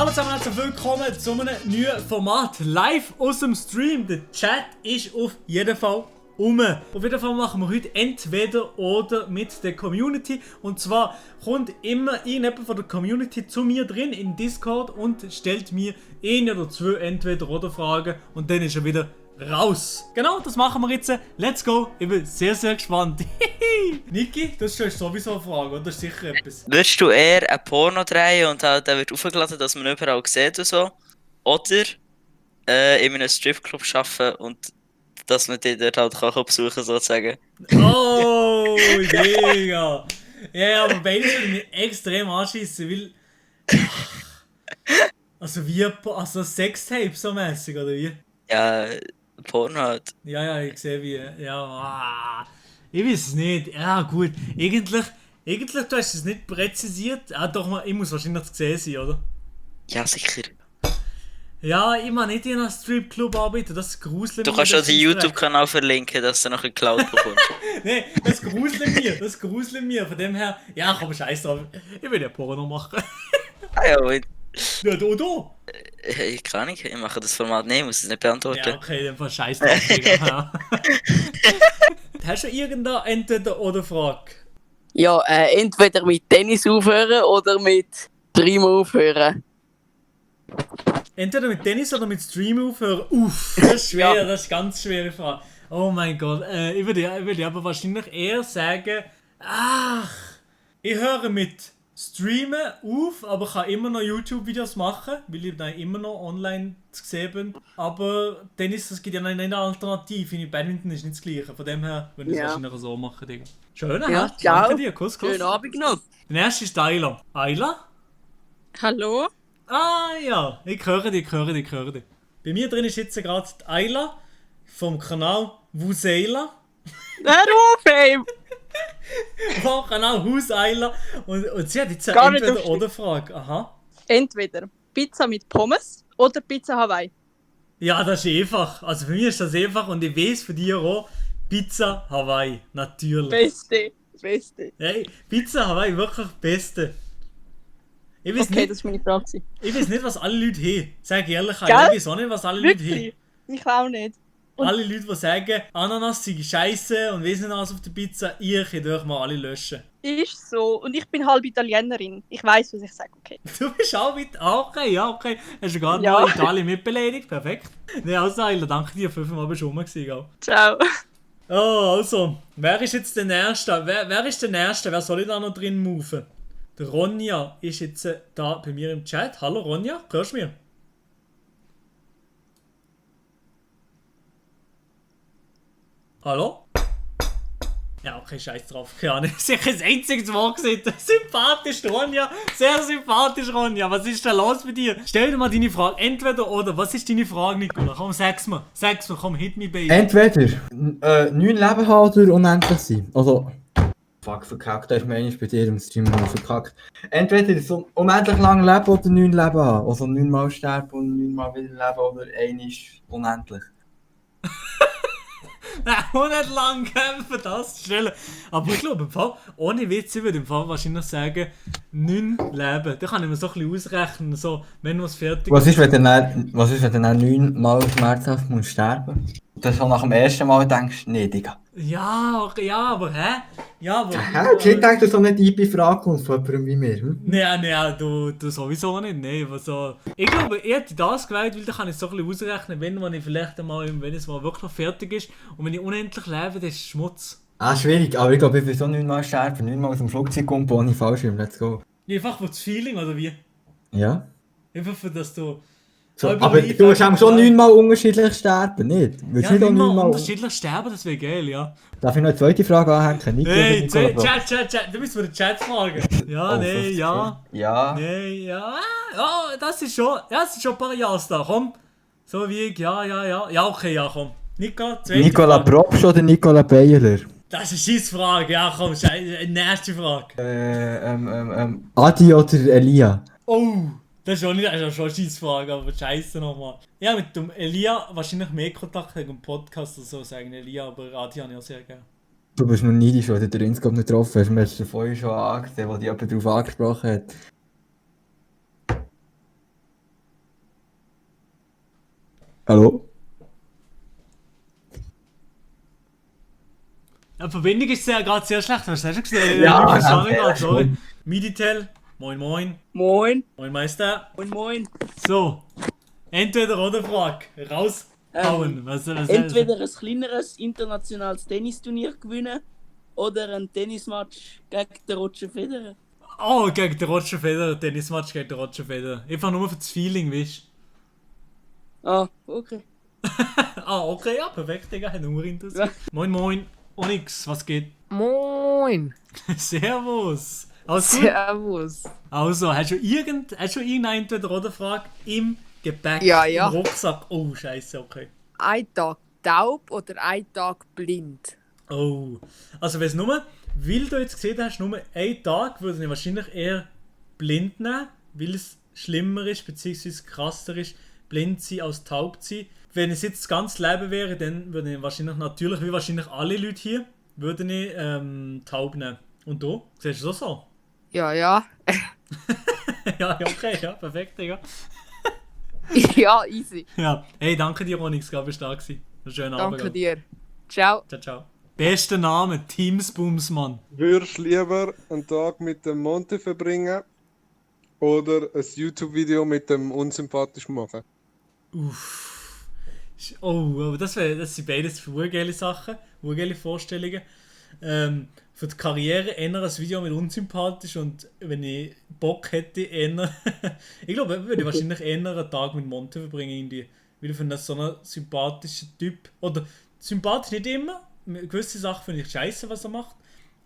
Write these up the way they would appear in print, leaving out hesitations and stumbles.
Hallo zusammen, herzlich willkommen zu einem neuen Format. Live aus dem Stream. Der Chat ist auf jeden Fall rum. Auf jeden Fall machen wir heute entweder oder mit der Community. Und zwar kommt immer irgendjemand von der Community zu mir drin in Discord und stellt mir eine oder zwei entweder oder Fragen. Und dann ist er wieder raus. Genau, das machen wir jetzt. Let's go. Ich bin sehr, sehr gespannt. Niki, das stellst sowieso eine Frage, oder? Das ist sicher etwas. Würdest du eher ein Porno drehen und halt, der wird aufgeladen, dass man überall sieht und so? Oder in einem Stripclub arbeiten und dass man die dort halt kann besuchen sozusagen? Oh, mega. Ja, aber beides würde mich extrem anschießen, weil... Also wie... Also Sextape so mäßig, oder wie? Ja, Porno halt. Ja, ich sehe wie... Ja, ich weiß es nicht. Ja, gut. Eigentlich, du hast es nicht präzisiert. Ah, doch, ich muss wahrscheinlich das gesehen sein, oder? Ja, sicher. Ja, ich mag nicht in einem Stripclub arbeiten, das gruselt Du mich. kannst auch das den ist YouTube-Kanal verlinken, dass du noch ein Cloud bekommst. Nein, das gruselt mir. Von dem her... Ja, komm, scheiß drauf. Ich will ja Porno machen. Ah ja, und, Ja, du. ich kann nicht, ich mache das Format nicht, ich muss es nicht beantworten. Ja, okay, dann war scheiß drauf, Digga. Hast du irgendeine Entweder-oder-Frage? Ja, entweder mit Tennis aufhören oder mit Streamen aufhören. Entweder mit Tennis oder mit Stream aufhören? Uff, das ist schwer, Ja. das ist eine ganz schwere Frage. Oh mein Gott, ich würde aber wahrscheinlich eher sagen, ich höre mit Streamen auf, aber kann immer noch YouTube-Videos machen, weil ich dann immer noch online zu sehen bin. Aber Tennis, das gibt ja noch eine Alternative. Ich Badminton ist nicht das Gleiche. Von dem her würde ich es Ja. wahrscheinlich so machen, Digga. Schön, Ja, ha? ciao. Danke dir, Kuss. Schönen Abend noch. Der erste ist Ayla. Ayla? Hallo? Ah ja, ich höre dich. Bei mir drin ist jetzt gerade die Ayla vom Kanal Wuseila. Hör auf, ey! Vom Kanal Haus Ayla. Und sie hat jetzt Gar eine nicht Entweder-oder-Frage. Aha. Entweder Pizza mit Pommes oder Pizza Hawaii. Ja, das ist einfach. Also für mich ist das einfach und ich weiß für dich auch. Pizza Hawaii, natürlich. Beste. Hey, Pizza Hawaii, wirklich beste. Ich weiß, Okay, nicht, das ist meine Frage. ich weiß nicht, was alle Leute haben. Sag ich ehrlich, ich Gell? weiß auch nicht, was alle Leute haben. Wirklich? Ich auch nicht. Und- Alle Leute, die sagen, Ananas sei scheiße und weiss nicht was auf der Pizza, ihr könnt euch mal alle löschen. Ist so. Und ich bin halb Italienerin. Ich weiß, was ich sage, okay. Du bist auch mit. Okay, ja, okay. Hast du gerade Ja. mal Italien mitbeleidigt? Perfekt. Ne, also, Ayla, danke dir. 5-mal bist du rum gewesen, gell? Ciao. Oh, also. Wer ist jetzt der Nächste? Wer ist der Nächste? Wer soll ich da noch drin moven? Der Ronja ist jetzt da bei mir im Chat. Hallo Ronja, hörst du mir? Hallo? Ja, okay, scheiß drauf. Keine Ahnung. Sicher das einzige Wort gesagt. Sympathisch, Ronja. Sehr sympathisch, Ronja. Was ist da los mit dir? Stell dir mal deine Frage. Entweder oder. Was ist deine Frage, Nicola? Komm, sag's mir. Komm, hit me, baby. Entweder 9 Leben haben oder unendlich sein. Also. Fuck, verkackt, da ist mir eigentlich bei dir im Stream noch verkackt. Entweder so unendlich lang leben oder 9 Leben haben. Also 9 Mal sterben und 9 Mal wieder leben oder ist unendlich. Nein, nicht lang kämpfen, das stellen. Aber ich glaube, im Fall, ohne Witz, ich würde im Fall wahrscheinlich sagen, 9 Leben. Da kann ich mir so ein bisschen ausrechnen, so, wenn was fertig Was ist, wenn du dann 9 Mal schmerzhaft musst sterben? Und dann schon nach dem ersten Mal denkst, nee, Digga. Ja, okay, ja, aber hä? Ja, aber... Hä? Ich denke, so eine tiefe Frage kommt von jemandem wie mir. Hm? Nein, du sowieso nicht, nein, aber so... Ich glaube, ich hätte das gewählt, weil da kann ich so ein bisschen ausrechnen, wenn ich vielleicht einmal, wenn es mal wirklich fertig ist und wenn ich unendlich lebe, das ist Schmutz. Ah, schwierig, aber ich glaube, ich will so 9 Mal sterben, 9 Mal aus dem Flugzeug kommen, ohne Fallschirm, let's go. Einfach für das Feeling, oder wie? Ja. Einfach für das du... So, Halber aber Life, du musst halber schon Life. 9 Mal unterschiedlich sterben, nicht? Willst Ja, nicht auch nicht mal 9 Mal... unterschiedlich sterben, das wäre geil, ja. Darf ich noch eine zweite Frage anhängen? Nico Hey, oder Nicola? Chat, du müssen wir den Chat fragen. Ja, Oh, nee, 50. ja. Ja. Nee, ja. Ja, das ist schon ein paar Jahre da, komm. So wie ich, ja. Ja, okay, ja, komm. Nicola, zweite Nicola Frage. Propst oder Nicola Beyeler? Das ist eine Scheissfrage, ja, komm, nächste Frage. Adi oder Elia? Oh, das ist schon eine Scheissfrage, aber scheiße nochmal. Ja, mit dem Elia wahrscheinlich mehr Kontakt wegen dem Podcast oder so sagen, Elia, aber Adi habe ich auch sehr gerne. Du bist noch neidisch, weil du den Inscope nicht getroffen hast. Wir haben es vorhin schon angesehen, wo dich jemand darauf angesprochen hat. Hallo? Die Verbindung ist gerade sehr schlecht, hast du gesehen? Ja, Ich verstehe okay, gerade, sorry. schon. Miditel, moin moin. Moin. Moin Meister. Moin, moin. So, entweder oder Frage. Raushauen. Was Entweder ein kleineres internationales Tennisturnier gewinnen oder ein Tennismatch gegen den Roger Federer. Oh, gegen den Roger Federer, Tennismatch gegen den Roger Federer. Einfach nur für das Feeling, weißt du? Ah, okay. Ah, okay, ja, perfekt, Digga, hat nur interessiert. Moin moin, Onyx, was geht? Moin! Servus. Alles gut? Servus! Also, hast du irgendeine Entweder-oder-Frage im Gepäck, Ja, ja. im Rucksack? Oh, scheiße, okay. Ein Tag taub oder ein Tag blind? Oh. Also, wenn es nur, weil du jetzt gesehen hast, nur einen Tag, würde ich wahrscheinlich eher blind nehmen, weil es schlimmer ist, beziehungsweise krasser ist, blind sein als taub sein. Wenn es jetzt das ganze Leben wäre, dann würde ich wahrscheinlich natürlich, wie wahrscheinlich alle Leute hier, würde ich taub nehmen. Und du? Siehst du das so? Ja, ja. Ja, okay, ja, perfekt, Digga. Ja, easy. Ja, hey, danke dir, Onyx, du bist da gewesen. Einen schönen Abend. Danke dir. Ciao. Ciao, ciao. Bester Name, Teamsbumsmann. Würdest du lieber einen Tag mit dem Monte verbringen oder ein YouTube-Video mit dem unsympathisch machen? Uff. Oh, aber das sind beides urgeile Sachen, urgeile Vorstellungen. Für die Karriere eher ein Video mit unsympathisch und wenn ich Bock hätte, eher. Ich glaube, würde ich wahrscheinlich eher einen Tag mit Monte verbringen, irgendwie. Weil ich finde, das so ein sympathischer Typ. Oder sympathisch nicht immer. Gewisse Sachen finde ich scheiße, was er macht.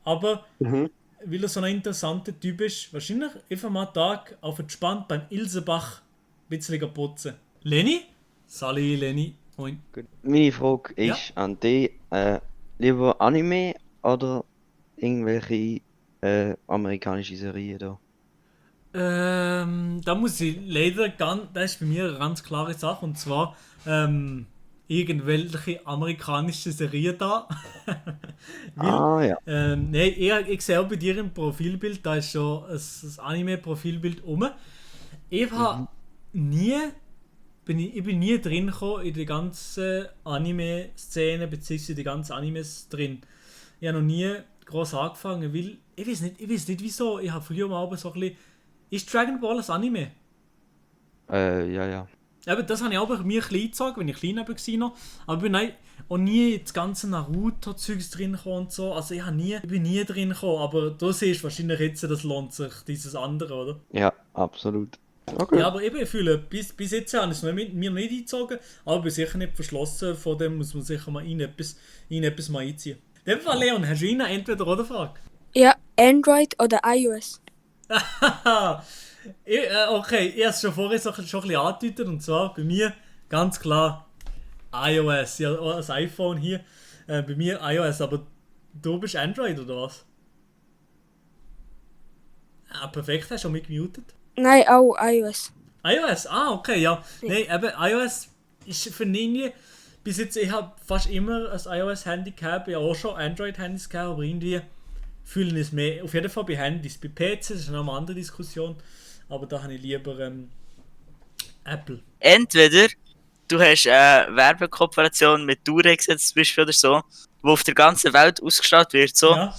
Aber weil er so ein interessanter Typ ist, wahrscheinlich einfach mal einen Tag auf entspannt beim Ilsenbach ein bisschen putzen. Lenny? Sali, Lenny. Moin. Meine Frage Ja. ist an dich, lieber Anime oder irgendwelche amerikanische Serien da? Da muss ich leider das ist bei mir eine ganz klare Sache, und zwar irgendwelche amerikanische Serien da. Weil, Ja. nein, ich sehe auch bei dir im Profilbild, da ist schon ein Anime-Profilbild rum. Ich habe ich bin nie drin gekommen in die ganzen Anime-Szene, beziehungsweise die ganzen Animes drin. Ich habe noch nie groß angefangen, weil ich weiß nicht wieso. Ich habe früher mal so ein bisschen. Ist Dragon Ball ein Anime? Ja. Eben, das habe ich auch bei mir klein gezogen, wenn ich klein war noch. Aber ich bin auch nie das ganze Naruto-Zeugs drin gekommen und so. Also ich bin nie drin gekommen, aber du siehst wahrscheinlich jetzt, das lohnt sich, dieses andere, oder? Ja, absolut. Okay. Ja, aber eben, ich fühle, bis jetzt habe ich es mir nicht eingezogen, aber bin sicher nicht verschlossen, von dem muss man sicher mal in etwas mal einziehen. In dem Fall, Leon, hast du eine Entweder-oder-Frage? Ja, Android oder iOS? Okay, ich habe es schon vorher schon ein bisschen angedeutet, und zwar bei mir ganz klar iOS. Ja, auch das iPhone hier, bei mir iOS, aber du bist Android oder was? Ah, perfekt, hast du mich gemutet. Nein, auch iOS. iOS, okay, ja. Nein, eben, iOS ist für irgendwie, bis jetzt, ich habe fast immer ein iOS-Handy gehabt, ich habe auch schon Android-Handys gehabt, aber irgendwie fühlen es mehr, auf jeden Fall bei Handys. Bei PCs ist noch eine andere Diskussion, aber da habe ich lieber Apple. Entweder du hast eine Werbekooperation mit Durex jetzt zum Beispiel oder so, wo auf der ganzen Welt ausgestrahlt wird, so. Ja.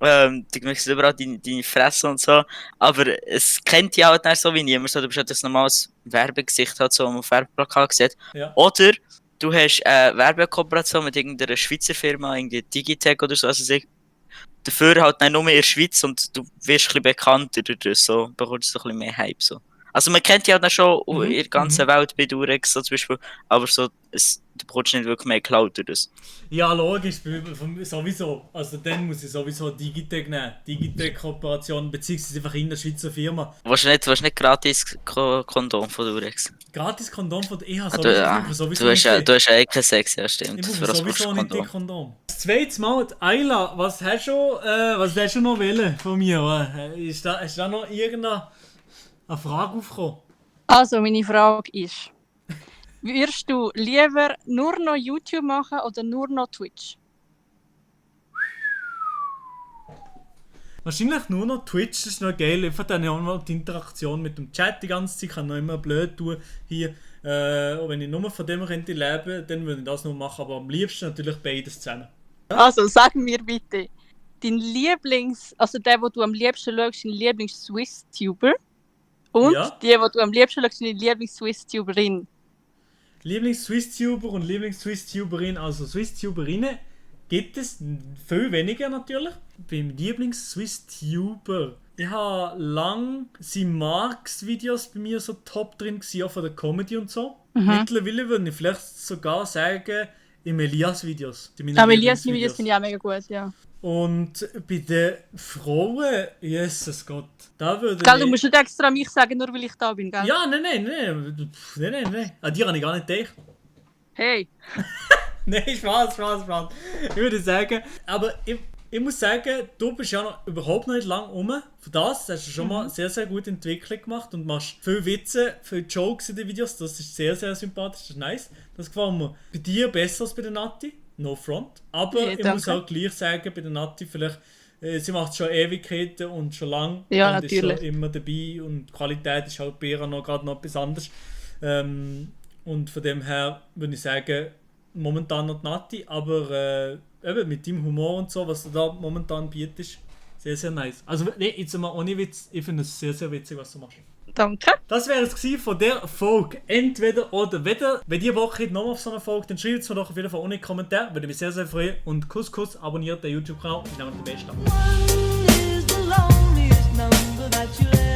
Du merkst überall deine Fresse und so, aber es kennt dich halt nicht so wie niemand, so, du bist halt ein normales Werbegesicht, halt, so, das man auf Werbeplakat sieht. Ja. Oder du hast eine Werbekooperation mit irgendeiner Schweizer Firma, irgendwie Digitec oder so, also dafür halt nicht nur in der Schweiz und du wirst ein bisschen bekannter dadurch, so, bekommst du so ein bisschen mehr Hype, so. Also man kennt dich halt schon in der ganzen Welt bei Durex, so zum Beispiel, aber so, du bekommst nicht wirklich mehr Cloud durch das. Ja, logisch, sowieso. Also dann muss ich sowieso Digitec nehmen. Digitec-Kooperation, beziehungsweise einfach in der Schweizer Firma. Willst du nicht gratis Kondom von Durex? Gratis Kondom von der EH Du hast ja eh kein Sex, ja stimmt. Ich Für brauche das sowieso brauchst du nicht die Kondom. Kondom. Das zweite Mal, die Ayla, was hast du noch wollen von mir? Ist da noch irgendeine Frage aufgekommen? Also, meine Frage ist: Würdest du lieber nur noch YouTube machen oder nur noch Twitch? Wahrscheinlich nur noch Twitch, das ist noch geil. Einfach dann auch noch die Interaktion mit dem Chat die ganze Zeit. Ich kann noch immer blöd tun hier. Und wenn ich nur von dem könnte leben, dann würde ich das noch machen. Aber am liebsten natürlich beides zusammen. Also sag mir bitte, dein also der, wo du am liebsten schaust, dein Lieblings-Swiss-Tuber und Ja. die, wo du am liebsten schaust, deine Lieblings-Swiss-Tuberin. Lieblings-Swiss-Tuber und Lieblings-Swiss-Tuberin, also Swiss-Tuberinnen gibt es viel weniger natürlich. Beim Lieblings-Swiss-Tuber. Ich habe lang Marx-Videos bei mir so top drin gewesen, auch von der Comedy und so. Mittlerweile würde ich vielleicht sogar sagen, im Elias-Videos. Aber Elias-Videos finde ich auch mega gut, ja. Und bei den Frauen, Jesus Gott, da würde Gell, du musst nicht extra mich sagen, nur weil ich da bin, gell? Ja, nein. An die habe ich gar nicht gedacht. Hey! Nein, Spaß. Ich würde sagen, aber ich muss sagen, du bist ja noch überhaupt noch nicht lang rum. Für das hast du schon mal sehr, sehr gute Entwicklung gemacht und machst viel Witze, viel Jokes in den Videos. Das ist sehr, sehr sympathisch, das ist nice. Das gefällt mir bei dir besser als bei der Nati. No front. Aber Ja, ich danke. muss auch gleich sagen, bei der Nati vielleicht, sie macht schon Ewigkeiten und schon lang Ja, und natürlich. ist schon immer dabei und die Qualität ist halt bei ihr noch gerade noch etwas anderes. Und von dem her würde ich sagen, momentan noch die Nati, aber eben mit deinem Humor und so, was du da momentan bietest, sehr, sehr nice. Also nee, jetzt mal ohne Witz, ich finde es sehr, sehr witzig, was du machst. Danke! Das wäre es gewesen von der Folge. Entweder oder. Wenn ihr Bock habt, nochmal auf so eine Folge, dann schreibt es mir doch auf jeden Fall ohne in die Kommentare. Würde mich sehr, sehr freuen. Und Kuss, abonniert den YouTube-Kanal. Ich nehme den Besten. One is the loneliest number that you'll